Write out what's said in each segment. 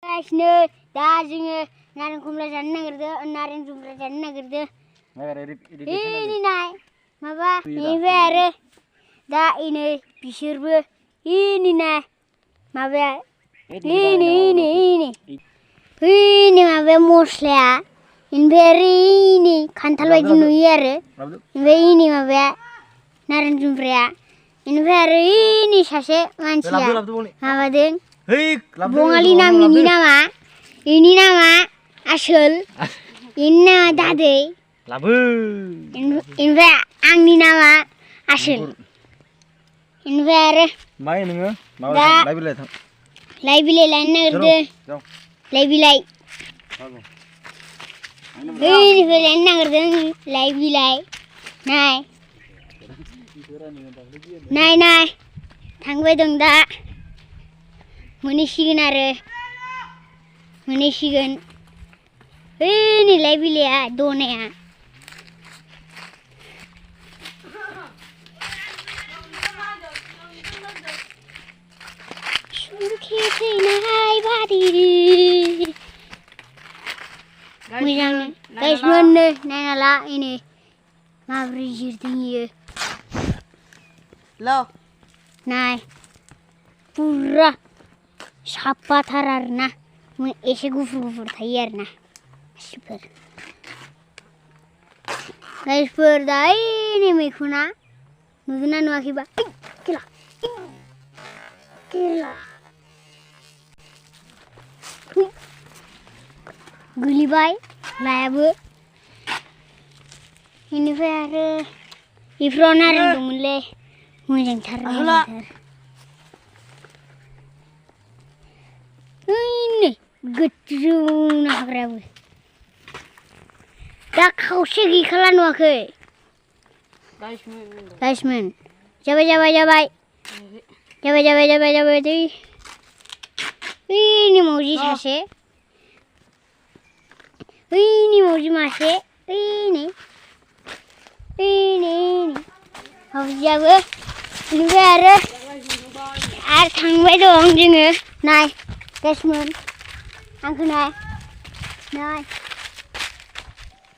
गासिनो दा जोङो नारें खमला जानो नागिरदों नारें जुम्ब्रा जानो नागिरदों ini नाय माबा इनिफ्राय आरो दा इनै बिसोरबो ini नाय माबाया ini माबाया मस्लाया इनिफ्राय आरो ini खान्थाल बायदि नुयो आरो ओमफ्राय ini माबाया नारें जुम्ब्राया इनिफ्राय आरो ini सासे मानसिया माबादों बङालि नाम ini nama Asul ini nama Daदै इनिफ्राय आंनि नामा आसोल इनिफ्राय आरो माय नोङो दा लाइ बिलाइ लायनो नागिरदों लाइ बिलाइ ओइनिफ्राय लायनो नागिरदों लाइ बिलाइ नाय थांबाय दं दा मोनहैसिगोन आरो मोनहैसिगोन ओइनि लाइ बिलाइया दनाया मोजां गाइस मोननो नायना ला इनै माब्रै जिरदों इयो ल नाय पुरा साफाथार आरोना एसे गुफुर थायो आरोना गासिफोर गाइसफोर दा इनै मैखुना नुदोंना नुवाखैबा केला गोलैबाय लायाबो इनिफ्राय आरो इफ्राव नारें दंमोनलै मोजांथार ओइनै गोजौना हाग्रायाबो दा खावसे गैखाला नुवाखै गाइसमोन जाबाय दै ओइनि मावजि सासे ओइनि मावजि मासे ओइनै मावजियाबो इनिफ्राय आरो थांबाय दं जोङो नाय गाइसमोन आंखौ नाय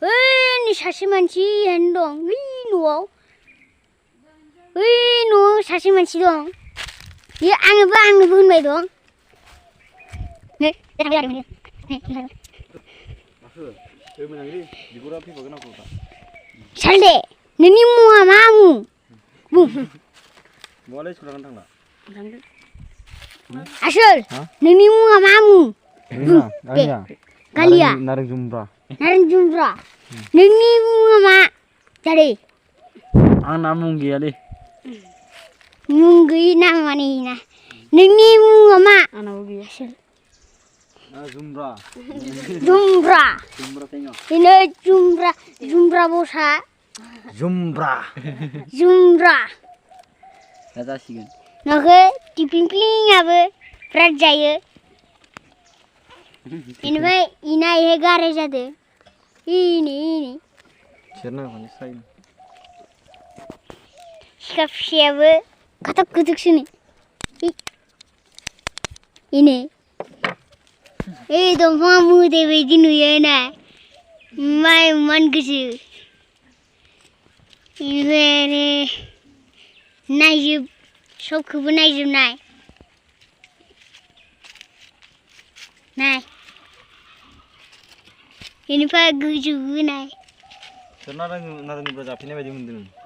ओइनि सासे मानसियानो दं ओइ न'आव सासे मानसि दं बियो आंनोबो होनबाय दं सालदे नोंनि मुङा मा मुं बुं आसोल नोंनि मुङा मा मुं गालिया नारें जुम्ब्रा नोंनि मुङा मा जादे आंना मुं गैयालै मुं गैयि नामानो ना नोंनि मुङा मा आंनाबो गैया जुम्ब्रा इनै जुम्ब्रा बसा जुम्ब्रा दा जासिगोन नोखो टिपिंक्लिंआबो बिराद जायो इनिफ्राय इना इहे गाराय जादों इनि सिखा फिसायाबो खाथाक खुथुकसोनो इनै दंफाङा मोदै बायदि नुयो ना इमान गोजौ इनिफ्राय आरो नायजोब सबखौबो नायजोबनाय नाय इनिफ्राय गोजौ नाय नारें जुम्ब्रा जाफैनाय बायदि मोनदों